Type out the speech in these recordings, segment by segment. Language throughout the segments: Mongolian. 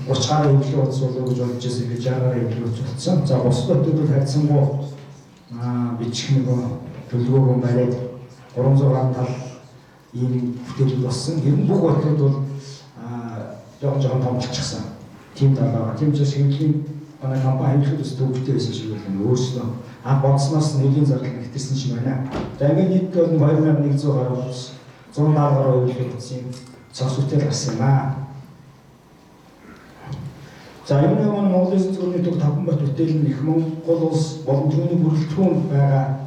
30 гаруй хэвлэлийн хуудас болов гэж бодож байсан. Ингээд 60 гаруй хэвлэлийн хуудас болсон. За бусад хотуудад харьцангуй бичих нөгөө төлөвлөгөөгөө бариад 300 гаруй тал ийм бүтээлүүд болсон. Ер нь бүх хотууд бол жоохон жоохон том болчихсон. Тийм тал байгаа. Тийм учраас хэвлэлийн манай компани хэвлэхэд бас төвөгтэй байсан шиг байна. Өөрсдөө анх бодсноос нэлийн зардал нэгтэрсэн шиг байна. За ингээд нийтдээ бол 2100 гаруй хуудас, 170 гаруй хэвлэлийн хуудсын цогц бүтээл гарсан юм аа. За юуны өмнө Монголын эзэн зүрхний төв Тавхан бат бүтээл нь их Монгол улс болон түүний бүрэлдэхүүн байгаа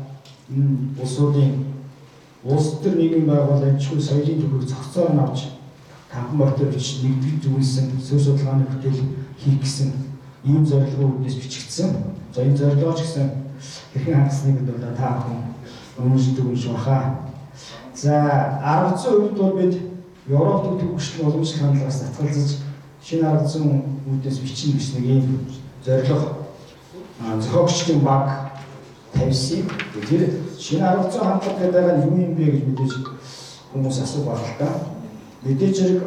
энэ улсуудын улс төр нийгмийн байгууллага аж ахуй соёлын төвийг цогцоор нь авч Тавхан ботоор бичиж нэгтгэж дүгнсэн суурь судалгааны бүтээл хийх гэсэн ийм зорилгын үүднээс бичигдсэн. За энэ зорилгоо ч гэсэн хэрхэн хангасныг бид бол та бүхэн өмнөж дүгнж баха. За 10% хувьд бол бид Европ төвөгчлөн уламжлалт хандлагаас татгалзаж шинэ 10% үүднээс бичнэ гэж нэг ийм зорилго зохиогчдын баг тавьсан. Тэр шинэ 10% хандлага гэдэг нь юу юм бэ гэж мэдээж хүмүүс асуух байх л та. Мэдээж хэрэг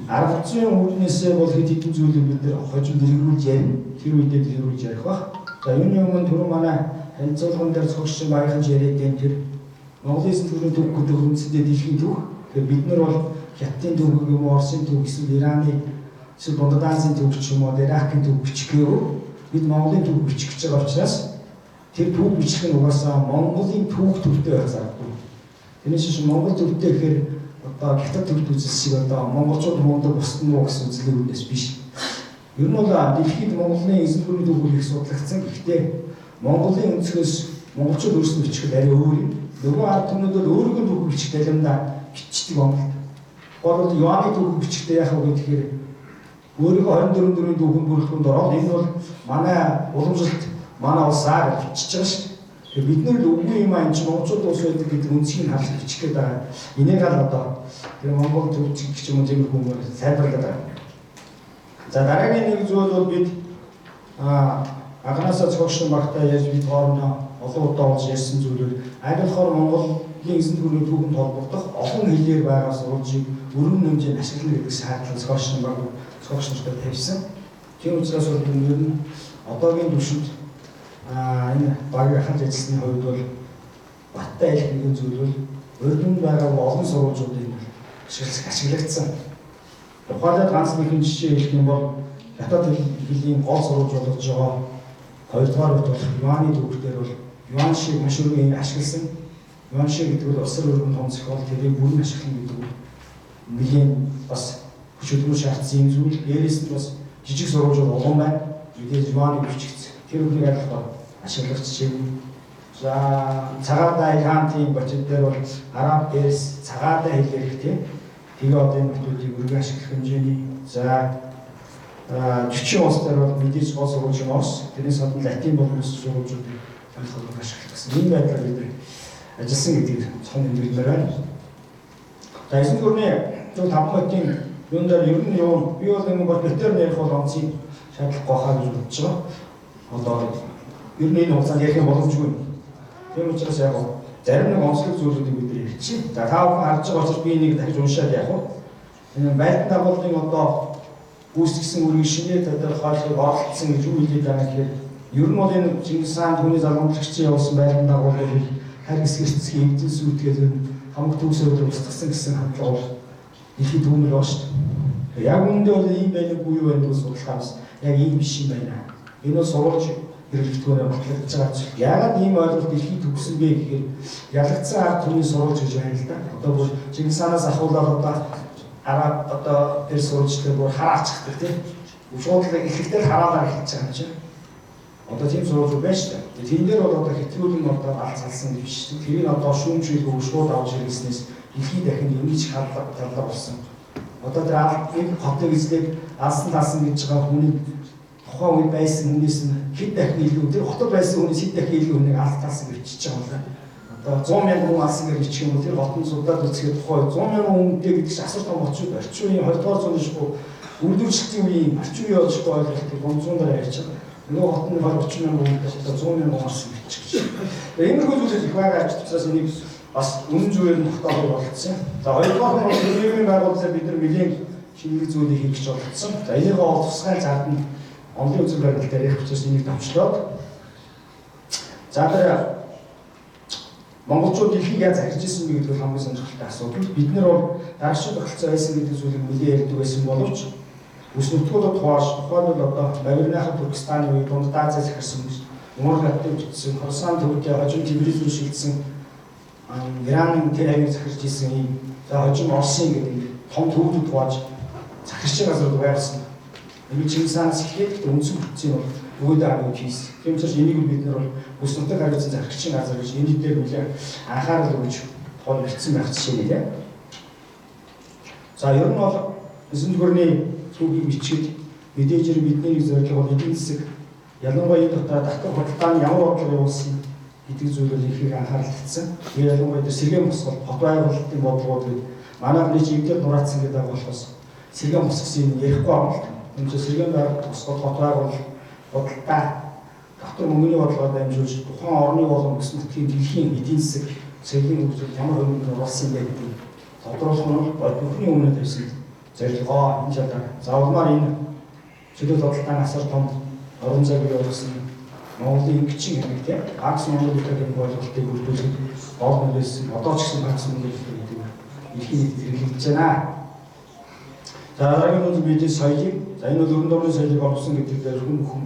10% үүднээсээ бол хэд хэдэн зүйлийг бид нэр хожим дэлгэрүүлж ярина. Тэр үедээ дэлгэрүүлж ярих бах. За юуны өмнө түрүү манай танилцуулган дээр зохиогчдын багийнхан яриад байна тэр Монголын эзэн төрний төв гэдэг үндсэндээ дэлхийн төв. Тэгэхээр бид нар бол Хятадын төв юм уу, Оросын төв эсвэл Ираны эсвэл Дундад Азийн төв ч юм уу, Иракийн төв бичих гээгүй. Бид Монголын төв бичих гэж байгаа учраас тэр төв бичих нь угаасаа Монголын түүх төвтэй байх зардгүй. Тэрнээс биш Монгол төвтэй гэхээр одоо Хятад төвд үзэл шиг одоо монголчууд мундаг бусд нь муу гэсэн үзлийг үүднээс биш. Ер нь бол дэлхийд Монголын эзэн төрний түүх их судлагдсан. Гэхдээ Монголын өнцгөөс монголчууд өөрсдөө бичих арай өөр юм. Нөгөө ард түмнүүд бол өөрийнхөө түүхийг бичих далимдаа бичдэг Монголд. Гол бол Юаны түүхийг бичихдээ яах вэ гэхээр өөрийнхөө 24 дөрвийн түүхэн бүрэлдэхүүнд ороод энэ бол манай уламжлалт манай улсаа гэж бичиж байгаа шүү дээ. Тэгэхээр бид нэр л үгүй юм аа энэ чинь монголчууд улс байдаг гэдэг үндсийг харж бичих гээд байгаа. Энийг л одоо тэр Монгол төвч гэх юм уу тиймэрхүү хүмүүс сайдварлаад байгаа. За дараагийн нэг зүйл бол бид анханасаа зохиогчдын багтаа ярьж бид хоорондоо олон удаа болж ярьсан зүйлүүд аль болохоор Монголын эзэн төрний түүхэнд холбогдох олон хэлээр байгаа сурвалжийг өргөн хэмжээнд ашиглана гэдэг шаардлага зохиогчдын баг зохиогч нартай тавьсан. Тийм учраас бол ер нь одоогийн түвшинд энэ багийг ахалж ажилласны хувьд бол баттай хэлэх нэгэн зүйл бол өргөн байгаа олон сурвалжуудыг ашиглагдсан. Тухайлбал ганц нэгэн жишээ хэлэх юм бол хятад хэлний гол сурвалж болгож байгаа хоёрдугаар үед болох Юаны түүх дээр бол Юан шиг маш өргөн ашигласан. Юан шиг гэдэг бол осор өргөн том зохиол тэрийг бүрэн ашиглан гэдэг нь нэлийн бас хүч хөдөлмөр шаардсан юм зүйл. Дээрээс нь бас жижиг сурвалж олон байна. Мэдээж Юаныг бичигдсэн. Тэр бүхнийг аль болохоор ашиглах жишээ. За цагаадаа Илхантын бочид дээр бол араб, перс, цагаадаа хэл ярих тийм. Тэгээ одоо энэ нөтүүдийг өргөн ашиглах хэмжээний. За 40 улс дээр бол мэдээж гол сурвалж нь Орос, тэрнээс гадна латин болон бус сурвалжуудыг ойлгоход ашиглах гэсэн. Энэ байдлаар бид ажилласан гэдгийг цон нэмэгдмээр байна. За 9 дөрвний зөв 5 хотын юун дээр ер нь юу би бол юм бол битэр ярих бол онцгийн шаардлага хаа гэж бодож байгаа. Одоо ер нь энэ хугацаанд ярих юм боломжгүй. Тийм учраас яг зарим нэг онцлог зүйлүүдийг бид нар ярьчих. За та бүхэн харж байгаа учраас би энийг дахиж уншаад явах уу. Энэ байлдан дагуулгын одоо үүсгэсэн үргийн шинээр тодорхойлохыг оролцсон гэж юу хэлээд байгаа гэхээр ер нь бол энэ Чингис хаан түүний залгамжлагчийн явуулсан байлдан дагуулгыг харь хэсгэрцгийн эвдэн сүйтгээд хамаг төгсөөр устгасан гэсэн хандлага бол дэлхийн түүмэл байна шүү дээ. Яг үүндээ бол ийм байх үгүй юу байна гэж судалгаа бас яг ийм биш юм байна. Энэ бол сурвалж хэрэглэгдэхүүнээр батлагдж байгаа зүйл. Яагаад ийм ойлголт дэлхийд төгсөн бэ гэхээр ялагдсан ард түмний сурвалж гэж байна л да. Одоо бүр Чингис хаанаас ахуулаад одоо араб одоо перс сурвалжтай бүр хараалцдаг тийм. Шууд л эхлэхдээ л хараалаар эхэлж байгаа юм чинь. Одоо тийм сурвалж байна шүү дээ. Тэн дээр бол одоо хэтрүүлэн одоо алц алсан гэж биш. Тэрийг одоо шүүмжүүлгүй шууд авч хэрэгснээс дэлхийд дахин ингэж харлага таллага болсон. Одоо тэр нэг хотыг эзлээд алсан талсан гэж байгаа хүний тухайн үед байсан хүнээс нь хэд дахин илүү тэр хотод байсан хүнээс хэд дахин илүү хүнийг алт талсан гэж бичиж байгаа юм байна. Одоо 100 мянган хүн алсан гэж бичих юм бол тэр хотын судлаад үзэхэд тухайн үед 100 мянган хүнтэй гэдэг чинь асар том хот шүү дээ. Орчин үеийн 20 дугаар зууны шгүй үрдүүлэлтийн үеийн орчин үеийн олшгүй ойлголтыг 100 дараа ярьж байгаа. Нөгөө хот нь 20 30 мянган хүнтэй одоо 100 мянган алсан бичих гэж. Иймэрхүү зүйлүүд их байгаа учраас энийг бас үнэн зүгээр нь тогтоохыг болцсон. За хоёрдугаар нь бол нийгмийн байгууллагаар бид нар нэлийн шинэлэг зүйлийг хийх гэж оролдсон. За энийг ол тусгай зардна онлын үзэл баримт дээр ярих учраас энийг товчлоод. За тэр монголчууд дэлхийг яаж захирч ирсэн бэ гэдэг бол хамгийн сонирхолтой асуудал. Бид нар бол дарагчид тогтолцоо байсан гэдэг зүйлийг нэлээд ярьдаг байсан боловч бүс нутгуудад хувааж тухайлбал одоо Мавирнахын Туркестаны үед Дунд Азийг захирсан, Монгол хаттыг бүтсэн, Хорсан төвдөө хожим Тэбриз рүү шилжсэн, Ираны тэр аймгийг захирч ирсэн ийм, за хожим Оросын гэдэг том төвдүүд хувааж захирч газрууд байгуулсан. Энийг Чингис хаанаас эхлээд үндсэн бүтцийн бол өгөөдөө хамгийн хийсэн. Тийм учраас энийг бид нар бол бүс нутаг хариуцсан захирагчийн газар гэж энэ дээр нэлээд анхаарал өгч тухайн бэлдсэн байх жишээ нэ. За ер нь бол эзэн гүрний түүхийг бичгээд мэдээж хэрэг бидний нэг зорилго бол эдийн засаг, ялангуяа энэ дотор татвар худалдааны ямар бодлого явуулсан гэдэг зүйлээр их их анхаарал татсан. Тэгээ ялангуяа тэр сэргээн босгол, хот байгуулалтын бодлогууд гэдэг манайх нэг жигдэл нураацсан гэдэг болохоос сэргээн босгосон юм ярихгүй юм л та. Тийм ч сэргээн босгол, хот байгуулалт, худалдаа, татвар мөнгөний бодлогоор дамжуулж тухайн орны болон бүс нутгийн дэлхийн эдийн засаг, соёлын хөгжилд ямар хөрөнгө оруулсан бэ гэдгийг тодруулах нь бол бүхний өмнө тавьсан зорилгоо энэ чадвар. За улмаар энэ чөлөө худалдааны асар том орон зайг бий болгосон Монголын ингэчин хэмиг тийм Пакс Монгол гэдэг ойлголтыг бүрдүүлэхэд гол нөлөөсөн. Одоо ч гэсэн Пакс Монгол гэдэг дэлхийн нийтэд хэрэглэгдэж байна. За дараагийн нь мэдээ соёлыг, за энэ бол өрн дорны соёлыг оруулсан гэдэг дээр хүн бүхэн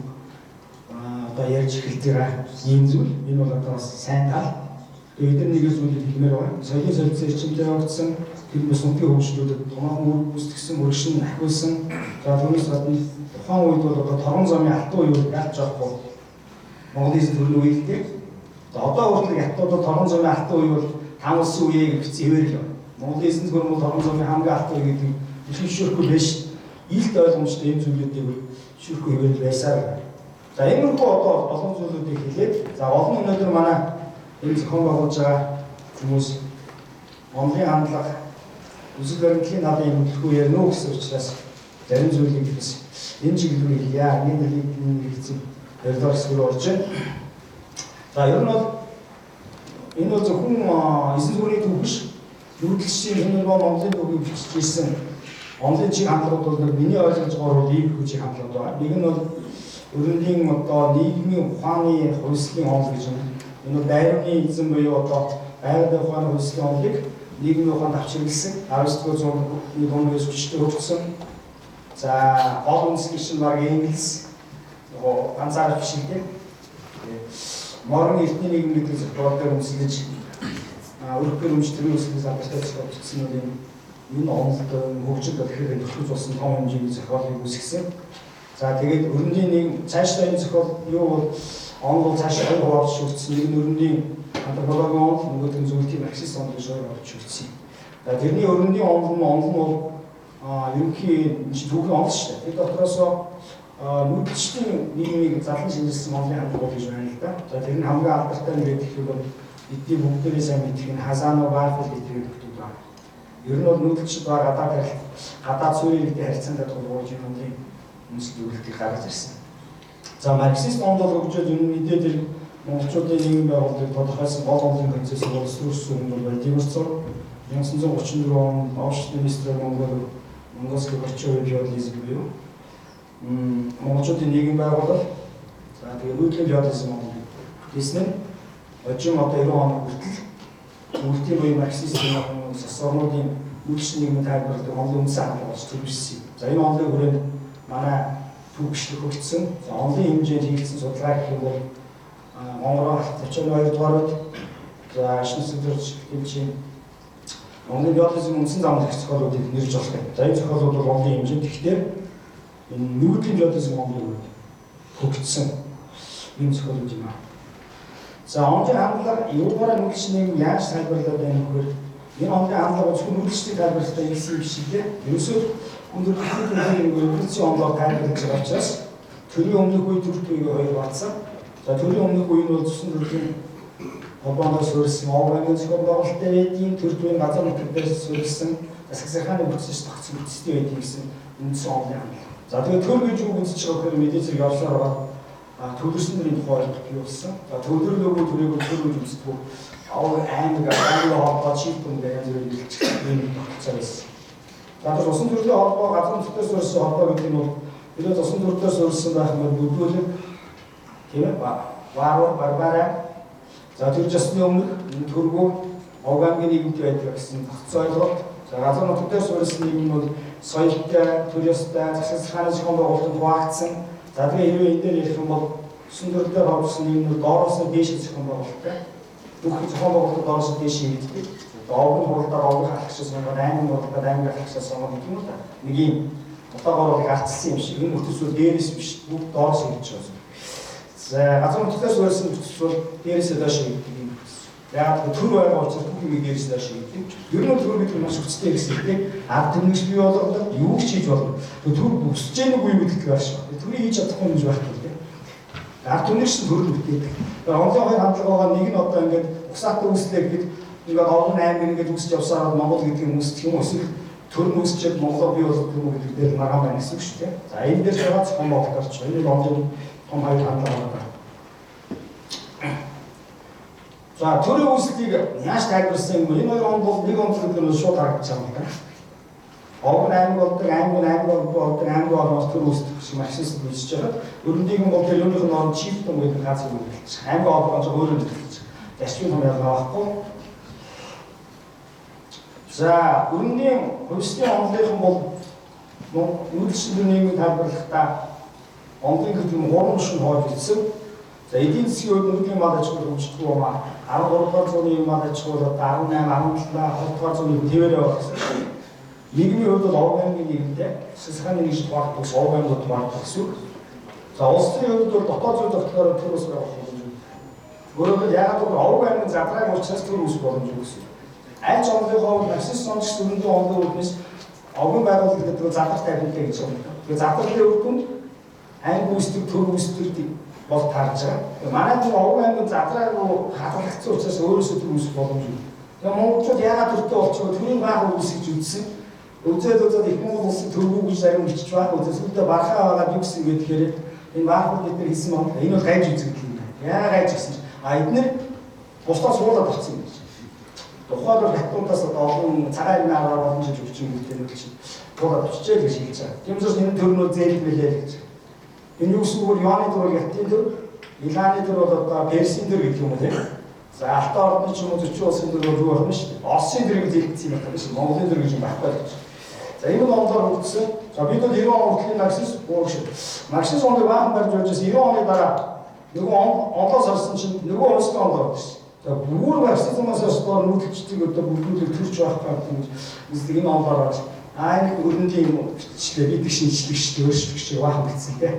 одоо ярьж эхэлж байгаа ийм зүйл. Энэ бол одоо бас сайн тал. Тэгээд эдгээр нэг зүйлийг хэлмээр байна. Соёлын солилцоо эрчимтэй явагдсан, тэр бүс нутгийн хөгжлүүдэд томоохон үр гүйцэтгсэн, өргөшин ахиулсан. За түүнээс гадна тухайн үед бол одоо торгон замын алтан үе ялж авахгүй Монголын эзэн төрний үе л дээ. За одоо хүртэл хятадууд торгон замын алтан үе бол там улсын үе гэж бичсэн хэвээр л байна. Монголын эзэн төр бол торгон замын хамгийн алтан үе гэдэг дэлхийн шүрхгүй биш. Илт ойлгомжтой ийм зүйлүүдийг шүрхгүй хэвээр л байсаар. За иймэрхүү одоо олон зүйлүүдийг хэлээд, за олон өнөөдөр манай энэ зохион байгуулж байгаа хүмүүс Монголын хандлага, үзэл баримтлалын талын хөдөлгөөн ярина уу гэсэн учраас зарим зүйлийг бас энэ чиглэл рүү хэлье. Энэ дэлхийн хэлсэн ярьдгаар хэсэг рүү орж байна. За ер нь бол энэ бол зөвхөн эзэн зүрхний түүх биш. Нүүдэлчдийн хэмнэл ба Монголын түүхийг бичиж ирсэн онлын чиг хандлагууд бол миний ойлгож байгаагаар бол иймэрхүү чиг хандлагууд байгаа. Нэг нь бол өрөндийн одоо нийгмийн ухааны хувьслын онол гэж байна. Энэ бол байрны эзэн буюу одоо байгаль ухааны хувьслын онолыг нийгмийн ухаанд авч хэрэглэсэн. 19-р зууны дундээс хүчтэй хөгжсөн. За гол үндэслэгч нь баг Энгельс нөгөө ганцаарч биш л дээ. Морон эртний нийгэм гэдэг зохиол дээр үндэслэж өрхөөр өмч төрийн үсгээс алдартай зохиол бичсэн нь энэ онолд хөгжил тэгэхээр нөхөж болсон том хэмжээний зохиолыг үүсгэсэн. За тэгээд өрөндийн нэг цаашдаа энэ зохиол юу бол онол бол цаашаа хоёр хуваалж шүтсэн. Нэг нь өрөндийн антропологийн онол, нөгөөх нь зөвлөлийн марксист онол гэж хоёр хуваалж шүтсэн. За тэрний өрөндийн онол нь онол нь бол ерөнхий түүхийн онол шүү дээ. Тэр дотроос нүүдэлчдийн нийгмийг задлан шинжилсэн онолын хандлага гэж байна л да. За тэр нь хамгийн алдартай нь гэдэг хэрэг бол эдний бүгдээрээ сайн мэдэх нь Хазано Барфел гэдэг нөхдүүд байна. Ер нь бол нүүдэлчд ба гадаад суурийн иргэдийн харилцаанд тулгуурлаж энэ онолын үндэслэл зөвлөлтийг гаргаж ирсэн. За марксист онол бол хөгжөөд энэ мэдээд тэр монголчуудын нийгэм байгуулалтыг тодорхойлсон гол онолын концепцийг боловсруулсан юм бол Владимир Цор 1934 онд Овш министр Монгол Монголский орчин феодализм буюу монголчуудын нийгэм байгуулалт, за тэгээ нүүдлийн феодализм онолыг бүтээсэн нь хожим одоо 90 он хүртэл үлдийн буюу марксистын сас орнуудын үйлчлэг нийгмийн тайлбарладаг онолын үндсэн хандлага болж төрүүлсэн юм. За энэ онолын хүрээнд манай түүхчлэг хөгжсөн. За онолын хэмжээнд хийгдсэн судалгаа гэх юм бол Монгол 32 дугаар үед за шинэ төрч хэмжээ Монголын феодализм үндсэн зам гэх зохиолуудыг нэрж болох юм. За энэ зохиолууд бол онолын хэмжээнд гэхдээ энэ нүүдлийн феодализм онолын үед хөгжсөн ийм зохиолууд юм аа. За онолын хандлага юугаараа нүүдэлч нийгэм яаж тайлбарлаад байна гэхээр энэ онолын хандлага зөвхөн нүүдэлчдийн тайлбарлалтай ирсэн юм шиг дээ. Ерөөсөө хүндрэлтийн эволюцийн онолоор тайлбарлаж байгаа учраас төрийн өмнөх үе, төрт үеийг хоёр батсан. За төрийн өмнөх үе нь бол зүсэн төрлийн холбооноос суурилсан Овг аймгийн зохион байгуулалттай байдгийн, төрт үеийн газар нутаг дээр суурилсан засаг захааны бүтцээс тогтсон бүтцтэй байдгийн гэсэн үндсэн онолын хандлага. За тэгээд төр гэж үг үзэж байгаа гэхээр мэдээж зэрэг явсаар байгаа төвлөрсөн төрийн тухай ойлголт бий болсон. За төвлөрлөөгүй төрийг төр гэж үздэг. Овг аймаг, аймаг холбоо чип юм гэх янз бүрийн хэлчих ийм тогтолцоо байсан. За тэр усан төрлийн холбоо газар нутгаас суурьсан холбоо гэдэг нь бол хэрвээ усан төрлөөс суурьсан байх юм бол бүдүүлэг тийм ээ варвар барбара за тэр жасны өмнөх төргүү Овг аймгийн нийгэмд байдаг гэсэн тогтцоо ойлголт. За газар нутаг дээр суурьсан нийгэм нь бол соёлтой, төр ёстой, засаг захааны зохион байгуулалтанд хуваагдсан. За тэгээ хэрвээ энэ дээр ярих юм бол усан төрөл дээр ховжсон нийгэм нь доороос нь дээш зохион байгуулалттай. Бүх зохион байгуулалт доороос нь дээш хийгддэг. Овг нь хуралдаад овг халагчаас сонгоод, аймаг нь хуралдаад аймаг халагчаас сонгоод гэдэг юм уу та. Нэг юм одоогоор бол ардчилсан юм шиг энэ бүтцүүд дээрээс биш бүгд доороос хийж байгаа. За газар нутгаас суурьсан бүтц бол дээрээсээ доош хийгддэг юм. Яг төр байгаа учраас бүх юм дээрээс доош хийгддэг. Ер нь төр гэдэг нь маш хүчтэй гэсэн үг тийм. Ард түмнийч бий болгодог, юу ч хийж болно. Төр бүсэж гэнэ үгүй юу гэдэг байх шүү. Төрийг хийж чадахгүй юм гэж байхгүй тийм. Ард түмнийч төр нь бүтээдэг. Онлын хоёр хандлага байгаа нэг нь одоо ингээд угсаатай үүслээ гэхэд ингээд овгон аймаг ингээд үүсч явсаар Монгол гэдэг юм үүсэх юм эсвэл төр нь үүсчээд Монголоо бий болгох юм уу гэдэг дээр маргаан байна гэсэн үг шүү дээ. За энэ дээр байгаа зохион байгуулалт орч. Энэ бол онлын том хоёр хандлага байна. За төрийн үүслийг яаж тайлбарласан юм бэ? Энэ хоёр он бол нэг он гэдэг нь шууд харагдаж байгаа юм байна. Овг нь аймаг болдог, аймаг нь аймаг болдог, аймаг болоос төр үүсдэг шиг марксист бичиж байгаа. Өрөндийг нь бол тэр юуных нь орон чифтэн гэдэг газар үг хэлж. Аймаг холбоо нь өөрөө хэлж. Зарчмын том ялгаа байхгүй. За өрөндийн хувьсны онлынхан бол нүүдэлчин нийгмийг тайлбарлахдаа онлын гэдэг нь гурван шин хойд бичсэн. За эдийн засгийн үед нүүдлийн мал аж ахуй хөгжихгүй юм аа. 13 дугаар зууны мал аж ахуй бол 18, 17, 20 дугаар зууны тэвэрээ бол гэсэн. Нийгмийн хувьд бол овг аймгийн нийгэмтэй засгийн нэгж хуваагдах, овг аймагуд хуваагдах гэсэн үг. За улсын хувьд бол дотоод зүйн тогтолцоогоор төр ус байгуулах боломжгүй. Өөрөөр хэлбэл яагаад гэвэл овг аймаг задрааг учраас төр ус боломжгүй гэсэн. Аль ч онлын хувьд марксист онч өрөндөө онлын үүднээс овгон байгуулалт гэдэг нь задар тавилтаа гэж байна. Тэгэхээр задарлын үр дүнд аймаг үүсдэг, төр үүсдэг бол таарж байгаа. Тэгээ манай нэг овг аймаг задраагүй хадгалагдсан учраас өөрөөсөө төр үүсэх боломжгүй. Тэгээ монголчууд яагаад төртэй болчихоо төрийн бага үүсгэж үзсэн. Үзээд үзээд их Монгол улсын төргүү гэж зарим бичиж байгаа. Үзээ сүүлдээ бархаа байгаа юу гэсэн гэхээр энэ баахууд бид нар хийсэн юм. Энэ бол гайж үзэгдэл юм байна. Яагаад гайж гэсэн чинь а эднэр бусдаас суулаад авсан юм гэж. Тухайд бол хаттуудаас одоо олон цагаан ирмээ аргаар олон жил өвчин гэдэг чинь суулаад авчижээ гэж хэлж байгаа. Тийм учраас энэ төр нь зээл мэлээ гэж. Энэ юу гэсэн үг вэ? Юаны төр бол Хятадын төр, Илааны төр бол одоо Персийн төр гэдэг юм уу тийм. За Алтан ордны ч юм уу зөчийн улсын төр бол юу байх вэ шүү дээ. Оросын төр гэж хэлсэн юм байна биш. Монголын төр гэж юм байхгүй л гэж. За энэ нь онлоор хөгжсөн. За бид бол 90 он хүртэл марксист уурш. Марксист онлыг баахан барьж явж байсан 90 оны дараа нөгөө онлоос орсон чинь нөгөө улсын онлоор орсон. За бүр марксизмаас орсдоор нүүдэлчдийг одоо бүгдүүдийг төрж байх гэдэг юм. Эсдэг энэ онлоор орж аа энэ өрөндийн юм бичлээ бид их шинжлэгч өөрчлөгч баахан битсэн те.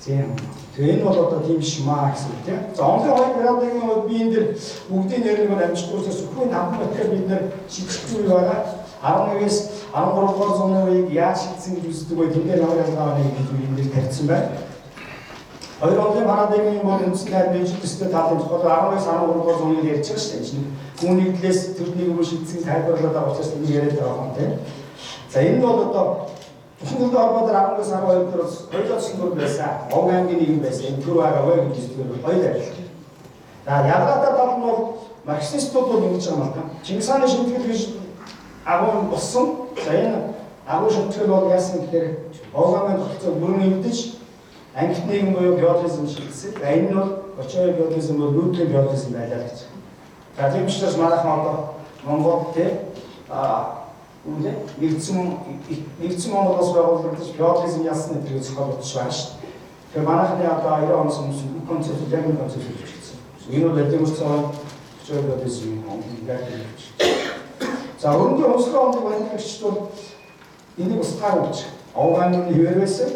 Тийм. Тэгээ энэ бол одоо тийм биш маа гэсэн үг тийм. За онлын хоёр парадигмын хувьд би энэ дэр бүгдийн нэрийг нь амжихгүй учраас зөвхөн 5 материал бид нэр шийдэх үе байгаа. 11-ээс 13 дугаар зууны үеийг яаж шийдсэн гэж үздэг вэ? Тэн дээр ямар ялгаа байна гэдэг энэ дээр тавьсан байна. Хоёр онлын парадигмын бол үндсэн тайлбар ижил төстэй талын тухай 11-ээс 13 дугаар зууныг ярьж байгаа шүү дээ. Хүн нэгдлээс төр нийгэм рүү шийдсэн тайлбарлаад байгаа учраас энэ яриад байгаа юм тийм. За энэ бол одоо Зөвхөн төрлийн холбоо дээр 11-ээс 12 дээр хоёулаа төсөн төр байсан. Овг аймгийн нийгэм байсан. Энэ төр байгаа вэ гэж үздэг хоёул адилхан. За ялгаатай тал нь бол марксистууд бол ингэж байгаа юм л та. Чингис хааны шимтгэл гэж агуу болсон. За энэ агуу шимтгэл бол яасан гэхээр овг аймгийн тогтолцоог бүрэн эвдэж ангит нийгэм буюу феодализм шилжсэн. За энэ нь бол Бочои феодализм бол нүүдлийн феодализм байлаа гэж. За тийм учраас манайхан одоо Монгол тий Үнэ нэгдсэн Монгол улс байгуулагдаж феодализм ялсан гэдгийг зохиол бодож байгаа шүү дээ. Тэгэхээр манайхны одоо 90 оноос өмнө концепт яг энэ концепт хэлчихсэн. Энэ бол Владимир Цоон феодализм ингээд хэлж. За өрөндийн онцлог онлог баримтлагчид бол энийг устгаар өгч овг аймгийн хിവэр байсан.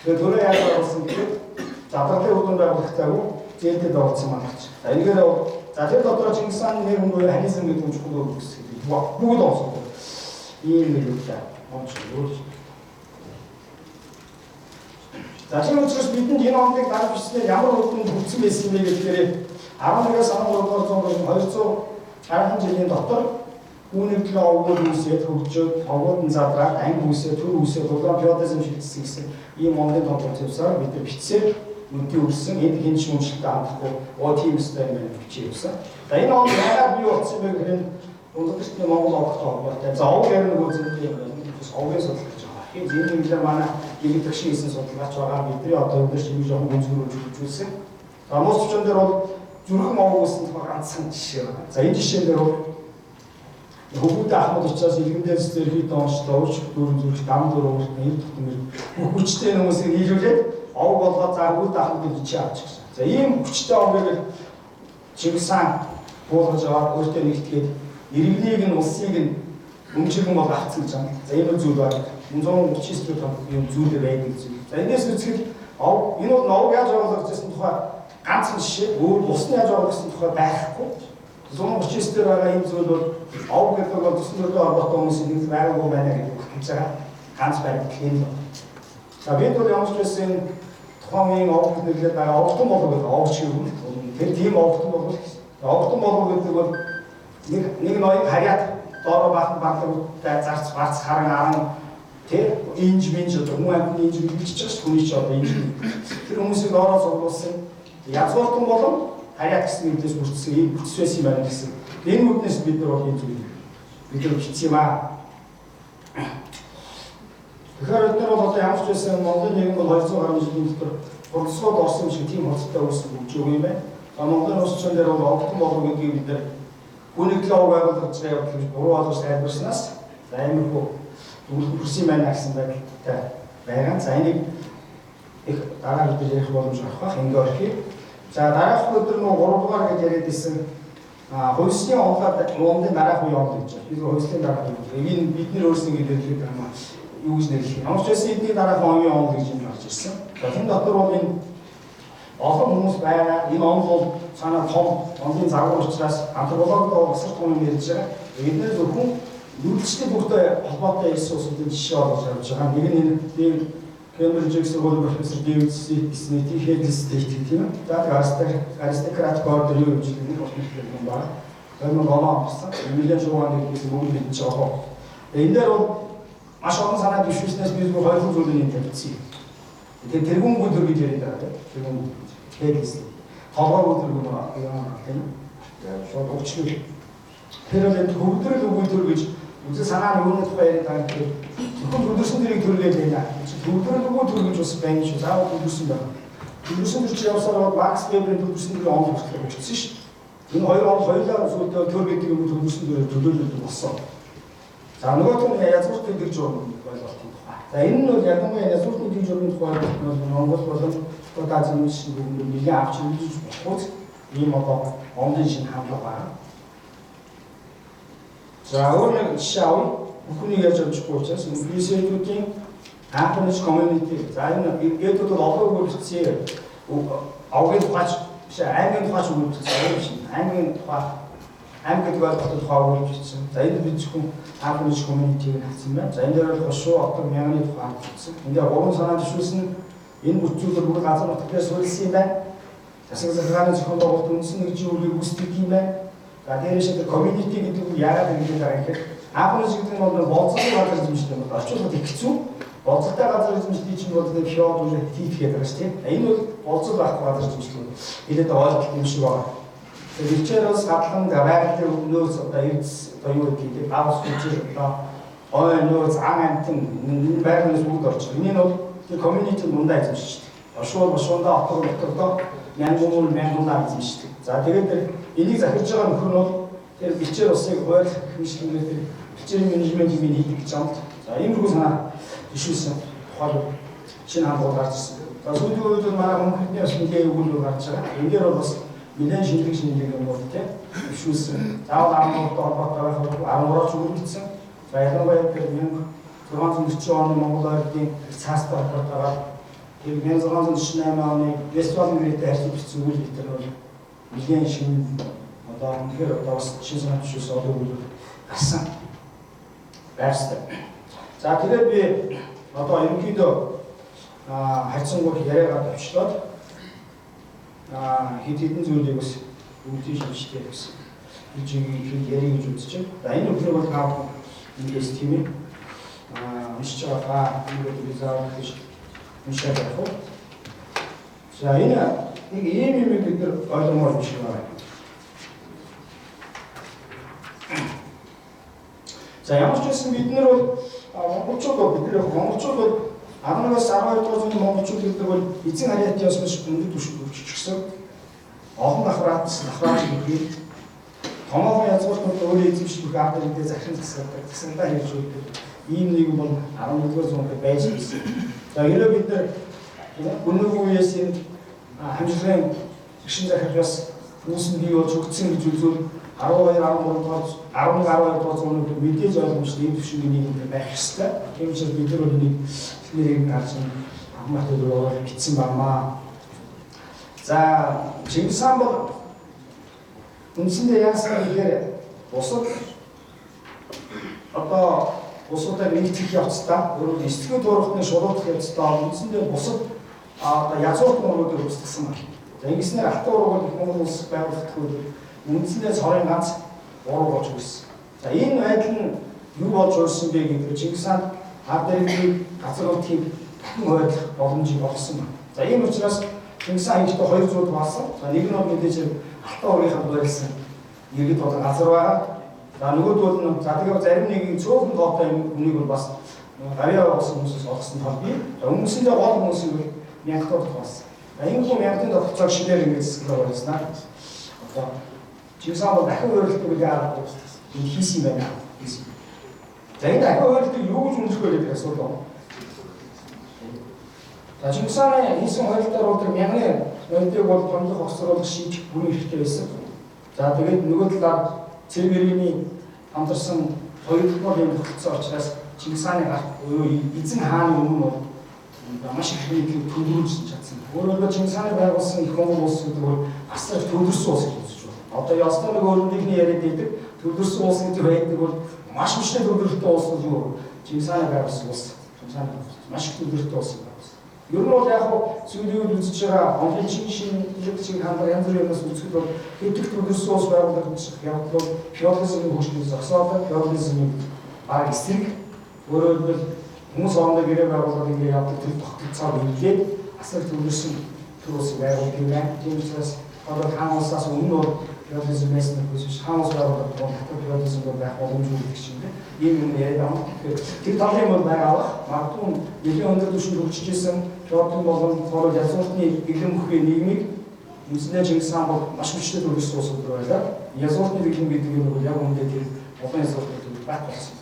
Тэгээ төрөө яаж байгуулсан гэхээр задарлын үр дүн байгууллагатайгүй зээлдэд оролцсон манайч. За энэгээр за тэр дотроо Чингис хааны нэр хүн буюу ханизм гэдэг нь чухал үг гэсэн. Бүгд онцлог. Ийм нэг юм да. Онцлог. За тийм учраас бидэнд энэ онлыг дарж бичснээр ямар үр дүнд хүрсэн байсан бэ гэхээр 11-ээс 13 дугаар зуунд 200 гаруй жилийн дотор үүнэгдлэн овгууд үүсээд хөгжөөд овгууд нь задраад анги үүсээд төр үүсээд улаан феодализм шилжсэн гэсэн ийм онлын том концепцаар бид нар бичсээр нүдийн өрсөн энд хэн ч үнэшилтэй хандахгүй оо тийм өстэй юм байна бичээ явсан. За энэ он яагаад бий болсон бэ гэхээр дундад эртний Монгол овгтой холбоотой. За овг ярина нөгөө зүйтэй юм байна. учраас овгийн судалгаа хийж байгаа. Энэ нэмлээ манай гэрэг тагшин хийсэн судалгаач байгаа. Бидний одоо өндөр шинэ жоохон гүнзгийрүүлж хөгжүүлсэн. За нууц төвчөн дээр бол зүрхэн овг үүсэн тухай ганцхан жишээ байна. За энэ жишээн дээр бол хөвгүүдээ ахмад учраас иргэндээ зэрхий доншлоо, өвч дүүрэн зүрх, дам дүүр уурт, нэр тутам бүх хүчтэй хүмүүсийг нийлүүлээд овг болгоод за хөвгүүдээ ахмадыг хичээ авч гисэн. За ийм хүчтэй овгийг Чингис хаан буулгаж аваад өөртөө нэгтгээд иргэнийг нь улсыг нь өмчиргэн бол авцсан гэж байна. За ийм зүйл байна. 139 дэх юм зүйл байдаг зүйл. За энэс үзэхэд овг энэ бол овг яаж оруулах гэсэн тухай ганцхан жишээ, өөр бус нь яаж оруулах гэсэн тухай байхгүй. 139 дээр байгаа энэ зүйл бол овг гэдэг бол төсөн төрлийн холбоотой хүмүүсийн нэг байгаагүй байна гэдэг баталж байгаа. Ганц баримтлал юм л. За бид бол ямар ч байсан тухайн үеийн овг нэрлээд байгаа овгтон болов гэдэг овг шиг юм. Тэр тийм овгтон болов гэсэн. Овгтон болов гэдэг бол нэг ноён харьяат доороо баахан барлагтай зарц барц харан аран тэ инж минж одоо хүн амьтны инж билжиж байгаа ш хүний чи одоо инж. Тэр хүмүүсийг доороо цуглуулсан язгууртан болон харьяат гэсэн нэгдээс бүрдсэн ийм бүтц байсан юм байна гэсэн. Энэ нүднээс бид нар бол энэ зүйл бид нар бичсэн юм аа. Тэгэхээр бид нар бол одоо ямар ч байсан Монголын нийгэм бол 200 гаруй жилийн дотор хурдсгоод орсон юм шиг тийм хурдтай үүсэх өгч байгаа юм байна. За Монголын улс орон дээр бол овгтон болов гэдгийг бид нар гүнэглээ овг байгуулж байгаа явдал гэж буруу ойлгож тайлбарснаас за иймэрхүү дүгнэлт хүрсэн юм байна гэсэн байдалтай байгаа. За энийг их дараа бид нар ярих боломж авах байх. Ингээ орхиё. За дараах өдөр нөө 3 дугаар гэж яриад исэн хувьсны онлоод ундын дараах үе онл гэж байна. Би хувьсны дараах үе. Энэ бид нэр өөрсдөө ингэ нэрлэдэг юм аа. Юу гэж нэрлэх юм. Ямар ч байсан эдний дараах оны онл гэж юм гарч ирсэн. За тэн дотор бол энэ олон хүмүүс байгаа. Энэ онл бол цаанаа том онлын загвар учраас антропологид бол асар том юм ярьж байгаа. Эднээс зөвхөн нүдчтэй бүгдээ холбоотой ирсэн улсуудын жишээ олгож авч байгаа. Нэг нь энэ Кембриж сургуулийн профессор Дэвид Смитийн Headless State гэх юм. За тэр аристократ ордер юу гэж нэг бас нэрлэх юм байна. 2007 он гарсан. Уильям Шуган гэдгээс бүгд мэдж байгаа. Энэ дээр бол маш олон санаа дэвшүүлснээс би зүгээр хоёр зүйлийг нь тавьчихсан. Тэгэхээр тэргүүн гүдэр гэж яриад байгаа тийм. Тэргүүн гүдэр. Headless. Толгой гүдэр гэх юм тийм. Шууд өвчлөл. Тэр бол энэ төвдрөл өгүүлтөр гэж үзэл санаа нь юуны тухай яриад байгаа гэхээр зөвхөн төвдөрсөн тэрийг төргээд байна. Төвдрөл үгүй төр гэж бас байна шүү. Заавал төвдөрсөн байна. Төвдөрсөн төр чи явсаар бол Макс Веберийн төвдөрсөн төрийн онол хүртэл өгсөн шүү. Энэ хоёр онол хоёулаа сүүлдээ төр гэдэг юм төвдөрсөн төрөөр төлөөлөлдөг болсон. За нөгөөх нь язгууртын дэг журам ойлголтын тухай. За энэ нь бол ялангуяа язгууртын дэг журмын тухай бол Монгол болон Хятад Азийн нийгэм бүгд нэлээд авч ирж болохгүй ийм одоо онлын шинэ хандлага байна. За өөр нэг жишээ авъя. Бүхнийг яаж авчихгүй учраас инглисүүдийн Anchorage community. За энэ гээд бол олон үг бичсэн. Овгийн тухайч биш аймгийн тухайч үг бичсэн. Овгийн биш. Аймгийн тухай аймаг гэдэг ойлголтын тухай үг бичсэн. За энэ бид зөвхөн Anchorage community-г хатсан байна. За энэ дээр бол хошуу отог мянганы тухай бичсэн. Энэ дээр гурван санаа төшүүлсэн. Энэ бүтцүүдээр бүгд газар нутгаар суурилсан юм байна. Засаг захиргааны зохион байгуулалт үндсэн нэгжийн үргийг үүсгэх юм байна. За дээрээс тэр community гэдэг үг яагаад ингэж байгаа гэхээр Anchorage гэдэг нь бол болцооны газар эзэмшдэг юм бол орчуулгад их хэцүү. Болцолтой газар эзэмшдэг чинь бол нэг феод үл тит гэдэг байгаа шүү дээ. Энэ бол болцол байхгүй газар эзэмшдэг. Хэлээд ойлголт юм шиг байгаа. Тэгэхээр бэлчээр бас гадлан байгалийн нөөц одоо эрдэс одоо юу гэдгийг давс хүчээр одоо ой нөөц ан амтан энэ байгалийн бүгд орж байгаа. Энэ нь бол тэр community дундаа эзэмшдэг. Бошуул бошуундаа отор отордоо мянган мянгандаа эзэмшдэг. За тэгээд тэр энийг захирж байгаа нөхөр нь бол тэр бэлчээр усыг хууль хэмжлэнгээр тэр бэлчээрийн менежментийг хийдэг гэж юм. За иймэрхүү санаа дэвшүүлсэн тухай шинэ хандлагууд гарч ирсэн. За сүүлийн үед бол манай мөнх эрдэнэ бас нэлээд өгүүлбэр гарч байгаа. Энэ дээр бол бас нэлээд шинэлэг шинэлэг юм бол тийм дэвшүүлсэн. Заавал 13-тай холбоотой байх 13-ч өгүүлсэн. За ялангуяа тэр 1640 оны Монгол ойрдын цаастай холбоотойгоор тэр 1648 оны Вестфалийн гэрээтэй харьцаж бичсэн өгүүлбэр тэр бол нэлээд шинэ одоо үнэхээр одоо бас шинэ санаа дэвшүүлсэн олон өгүүлбэр гарсан. Байрстай. За тэгээд би одоо ерөнхийдөө харьцангуй яриагаа товчлоод хэд хэдэн зүйлийг бас үүдийн шинжтэй бас хийж ярих гэж үзэж байна. За энэ бүхнийг бол та эндээс тийм ээ уншиж байгаа энэ би заавал гэж уншаад явах уу. За энэ нэг ийм юм бид нар ойлгомоор юм шиг байна. За ямар ч байсан бид нар бол монголчууд бол бид нар монголчууд бол 11-аас 12 дугаар зууны монголчууд гэдэг бол эзэн харьяат ёс маш өндөр түвшинд хүрчихсэн. Олон давхраат давхраат бүхий томоохон язгууртууд өөрөө эзэмших бүх ард иргэдээ захиран засгадаг, засаглаа хэрэгжүүлдэг ийм нийгэм бол 11-р зуунд байж байсан. За хэрвээ бид нар өнөөгийн үеэс энэ хамжилгын гişин захирал бас үүсэн бий болж хөгжсөн гэж үзвэл 12, 13 дугаар 11, 12 дугаар зууны мэдээж ойлгомжтой ийм түвшингийн нийгэм байх ёстой. Тийм учраас бид нар бол энийг эхнэрийг харж хамгаалт руу бичсэн байна. За Чингис хаан бол үндсэндээ яасан гэхээр бусад одоо бусуудаа нэгтгэх явцдаа өөрөөр эсдгүү дуурахны шулуутах явцдаа үндсэндээ бусад одоо язгуурт мөрүүдийг устгасан байна. За ингэснээр Алтан ураг бол Монгол улс байгуулагдах үед үндсэндээ цорын ганц ураг болж үүссэн. За энэ байдал нь юу болж урьсан бэ гэдэг Чингис хаан ард иргэдийг газар нутгийг дахин хойдлох боломжийг олгосон байна. За ийм учраас Чингис хаан ихтэй хоёр зүйл болсон. За нэг нь бол мэдээж Алтан урагийнхаа байрлсан иргэд болон газар байгаа. За нөгөөдөл нь за тэгээ зарим нэг цөөхөн тоотой хүнийг бол бас гавьяа болсон хүмүүсээс олгосон тал бий. За үндсэндээ гол хүмүүсийг бол мянгатаар болсон. За энэ хүн мянгатын тогтолцоог шинээр ингэж засаглаа барьснаа. Одоо Чингис хаан бол дахин хөрөлтөг үйл арга энэ хийсэн юм байна. Хийсэн. За энэ дахин хөрөлтөг юу гэж үнэлэх вэ гэдэг асуудал байна. За Чингис хааны хийсэн хөрөлтөөр бол тэр мянганы ноёдыг бол томлох огцруулах шийдэх бүрэн эрхтэй байсан. За тэгээд нөгөө талаар цэрэг иргэний хамтарсан хоёр дахь юм тогтолцоо учраас Чингис хааны гарт буюу эзэн хааны өмнө бол маш их нийтлэг төвлөрүүлж чадсан. Өөрөөр хэлбэл Чингис хааны байгуулсан их Монгол улс гэдэг бол асар төвлөрсөн улс гэж үзэж байна. Одоо ёстой нэг өрөмдийнхний яриад байдаг төвлөрсөн улс гэдэг байдаг бол маш хүчтэй төвлөрөлттэй улс бол юу? Чингис хааны байгуулсан улс. Чингис хааны маш их төвлөрөлттэй улс байгуулсан. Ер нь бол яг хуу сүүлийн үед үзэж байгаа онлын чин шин чиг хандар янз бүрийн юмнаас үзэхэд бол хэдэх төвлөрсөн улс байгуулагдчих явдал бол феодализмын хөгжлийг зогсоодог, феодализмын баг эсрэг. Өөрөөр хэлбэл хүмүүс хоорондоо гэрээ байгуулаад ингэ явдаг тэр тогтолцоог эвлээд асар төвлөрсөн төр улс байгуулдаг юм байна. Тийм учраас одоо хаан улсаас өмнө бол феодализм байсан гэж биш, хаан улс байгуулаад бол хатуу феодализм бол байх боломжгүй гэдэг чинь ийм юм яриад байгаа. Тэгэхээр тэр талын юм бол байгаа бах. Магадгүй нэлийн өндөр түвшинд хөгжижсэн феодал болон цорол язгууртны дэглэм бүхий нийгмийг үндсэндээ Чингис хаан бол маш хүчтэй төвлөрсөн улс төр байлаа. Язгууртны дэглэм гэдэг юм бол яг үүндээ тэр олон язгууртны төвлөрөл байх болсон.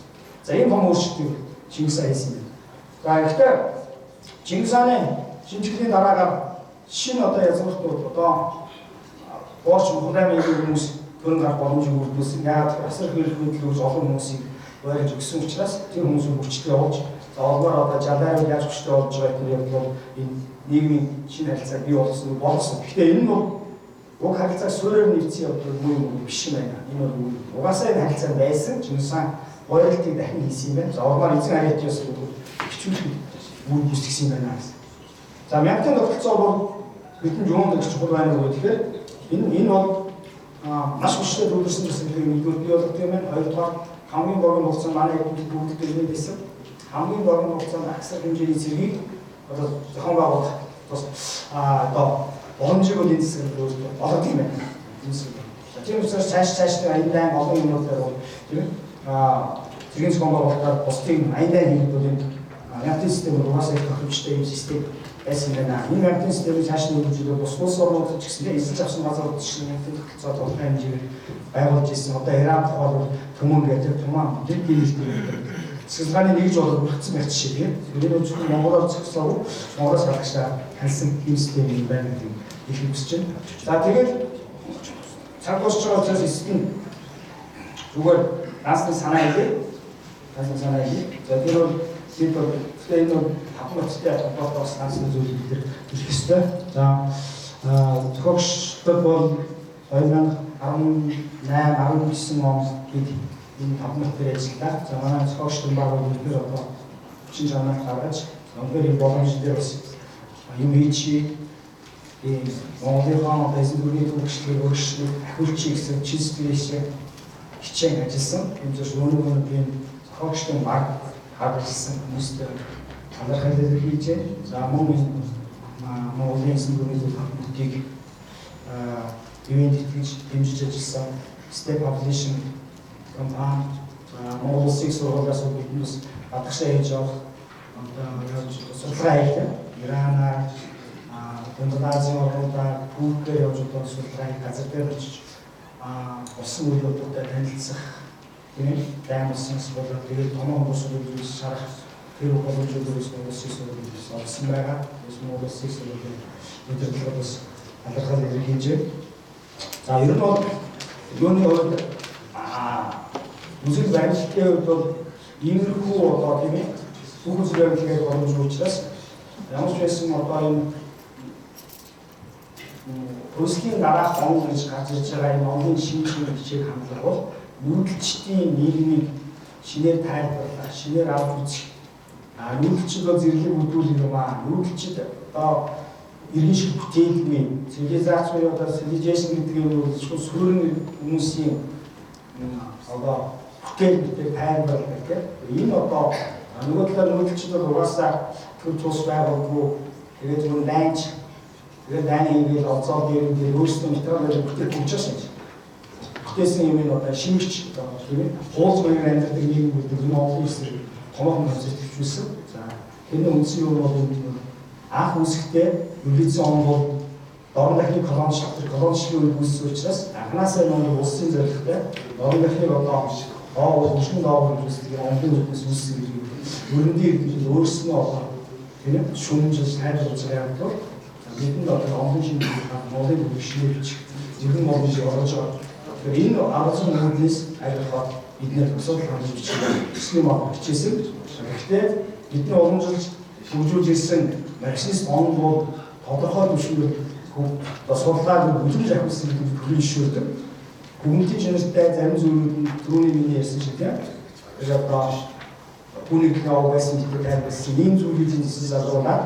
За ийм том өөрчлөлтийг Чингис хаан хийсэн юм. За гэхдээ Чингис хааны шинжлэхний дараагаар шинэ одоо язгууртнууд одоо боорч Монголын хүмүүс төрөн гарах боломжийг бүрдүүлсэн. Яагаад гэвэл асар их эрх мэдэл үүс олон хүмүүсийг байрлаж өгсөн учраас тэр хүмүүсийг хүчтэй болж за олгоор одоо жалаар яаж хүчтэй болж байгаа гэдэг явдал бол энэ нийгмийн шинэ харилцааг бий болгосон болгосон. Гэхдээ энэ нь бол уг харилцааг суурьаар нэгдсэн явдал муу юм биш юм байна. Энэ бол угаасаа энэ харилцаа байсан. Чингис хаан боёролтыг дахин хийсэн юм байна. За олгоор эзэн харьяат ёс гэдэг хичүүлэх үр гүйцэтгсэн юм байна гэсэн. За мянгатын тогтолцоо бол бидэнд юунд их чухал байна вэ гэхээр энэ бол маш хүчтэй төвлөрсөн гэсэн хэрэг нэгдүгээр бий болгодог юм байна. Хоёрдугаар хамгийн богино хугацаанд манай бүгд нэг байсан. Хамгийн богино хугацаанд асар хэмжээний цэргийг одоо зохион байгуулах бас одоо боломжийг бол энэ хэсэг олгодог юм байна. Энэ хэсэг. Тийм учраас цааш аян дайн олон юмнуудаар бол тийм цэргийн зохион байгуулалтаар бусдыг аян дайн хийхэд бол энэ мянгатын систем бол угаасаа их тохиромжтой юм систем байсан байна. Энэ мянгатын системийг цааш нь хөгжүүлээд бус улс орнууд ч гэсэн эзэлж авсан газрууд ч мянгатын тогтолцоо тодорхой хэмжээгээр байгуулж ирсэн. Одоо Иран тухай бол түмэн гэдэг туман тэр гинэлтэй гэдэг. Цэцгэлгааны нэгж болоод бүрдсэн байх жишээ тийм. Тэр нь зөвхөн монголоор зохицоогүй Монголоос гадагшаа таньсан ийм систем юм байна гэдэг их хүсэж байна. За тэгээд цаг дуусч байгаа учраас эцэст нь зүгээр ганцны санаа хэлье. Ганцны санаа хэлье. За тэр бол бид бол тэгэхээр энэ бол тавхан ноцтой холбоотой бас ганцны зүйл бид нар хэлэх ёстой. За зохиогчдод бол 2018 19 онд бид энэ тавхан нот дээр ажиллалаа. За манай зохиогчдын баг бол бид нар одоо хүчин чанар гаргаж өнөхөр энэ боломж дээр бас юм хийчихье. ийм Монголынхаа одоо эзэн гүрний төвчлөгийг өргөжлөх ахиулчих гэсэн чин сэтгэлээсээ хичээн ажилласан. Тийм учраас өнөөх нь тийм зохиогчдын баг харгалсан хүмүүстэй талархал илэрхийлж байна. За мөн энэ Монголын эзэн гүрний төв хотыг ивент итгэж дэмжиж ажилласан Step Publishing компани Монгол Улсын сургуулиас бид бас гадагшаа хийж явах одоо явж судалгаа хийлээ. Иранаар, Дундад Азийн орнуудаар, Туркээр явж одоо судалгаа хийх газар дээр очиж улсын үйл явдлуудаа танилцах, тийм ээ, дайн улсын сургуулиуд, тэгээд томоохон бус зүйлс шарах тэр боломжуудыг бас Монгол Улсын сургуулиуд олсон байгаа. Бас Монгол Улсын сургуулийн удирдлага бас талархал илэрхийлж. За ер нь бол юуны хувьд үзэл баримтлалын хувьд бол иймэрхүү одоо тийм ээ бүх үзэл баримтлалын боломжгүй учраас ямар ч байсан одоо энэ Руслийн дараах он гэж гарч ирж байгаа энэ онлын шинэ шинэ бичиг хандлага бол нүүдэлчдийн нийгмийг шинээр тайлбарлах, шинээр авч үзэх. Нүүдэлчд бол зэрлэг бүдүүл юм аа. Нүүдэлчд одоо иргэн шиг бүтээлгүй. Цивилизац буюу одоо civilization гэдэг юм бол зөвхөн суурин хүмүүсийн одоо бүтээл бүтээл тайлбарладаг тийм. Энэ одоо нөгөө талаар нүүдэлчд бол угаасаа төр цус байгуулдаггүй. Тэгээд зөвхөн дайнч тэгээд дайны хийгээл олзоо дээр нь өөрсдөө материал барьж бүтээл хөгжиж байгаа юм. Бүтээсэн юм нь одоо шимэгч одоо тийм ээ хуулж маягаар амьдардаг нийгэм гэдэг энэ олон эсрэг томоохон концепт хөгжүүлсэн. За тэрний үндсэн юм бол анх үүсэхдээ Ерөнхийдөө он бол дорн дахны колоничлал тэр колоничлалын үед үүссэн учраас анханасаа энэ он улсын зорилготой дорн дахныг одоо доо хөгжмөн доо гэж үүсдэг онлын үднэс үүссэн гэдэг өрөндийн эрдэмтэд өөрснөө одоо тийм ээ шүүмжил тайлбарлаж байгаа юм бол бидэнд одоо онлын шинжилгээ Монголын хөгжмийг бичих зөвхөн боломжийг олгож байгаа. Тэгэхээр энэ 10 үүднээс аль болохоор бид нэр асуудал хангаж бичих төслийн мод хичээсэн. Гэхдээ бидний уламжилж хөгжүүлж ирсэн марксист он бол тодорхой түвшинд одоо судалгааг бүлэмж ахиулсан гэдэг төрлийн жишүүрдэг. Бүгмтийн чанартай зарим зүйлүүд нь түрүүний миний ярьсан шиг тийм. Тэр одоо түүний овг байсан гэдэг тайлбарласан ийм зүйлийг зэсэн залруулаад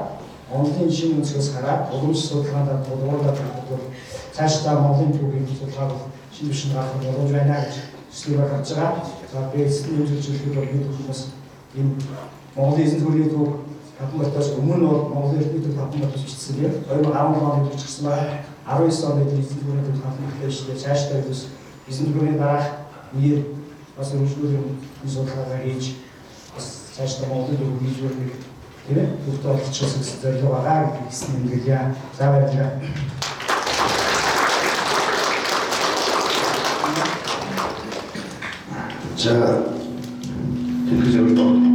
онлын шинэ өнцгөөс хараад уламж судалгаанд тулгуурлаад харахад бол цаашдаа Монголын түүхийн судалгааг бол шинэ түвшинд гаргах боломж байна гэж төслийг харж байгаа. За тэгээд эцэст нь хэмжүүлж хэлэхэд бол бид бүхэн бас энэ Монголын эзэнт гүрний түүх Таван Батаас өмнө бол Монголын эрдэмтэн төв Таван Батаас бичсэн тийм 2017 онд бичсэн байгаа. 19 онд эзэнт гүрний төв Таван Батаас бичлээ. Цаашдаа бас эзэнт гүрний дараах үеэр бас өргөжлүүлийн энэ судалгаагаа хийж бас цаашдаа Монголын төв хийжүүлэх тийм ээ төвтэй олчихсон гэсэн зорилго байгаа гэдгийг хэсэг нэмгэлье. За баярлалаа. За дэлхийд зөвлөлт.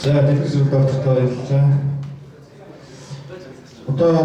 За дэлхийд зөвлөлт баярлалаа.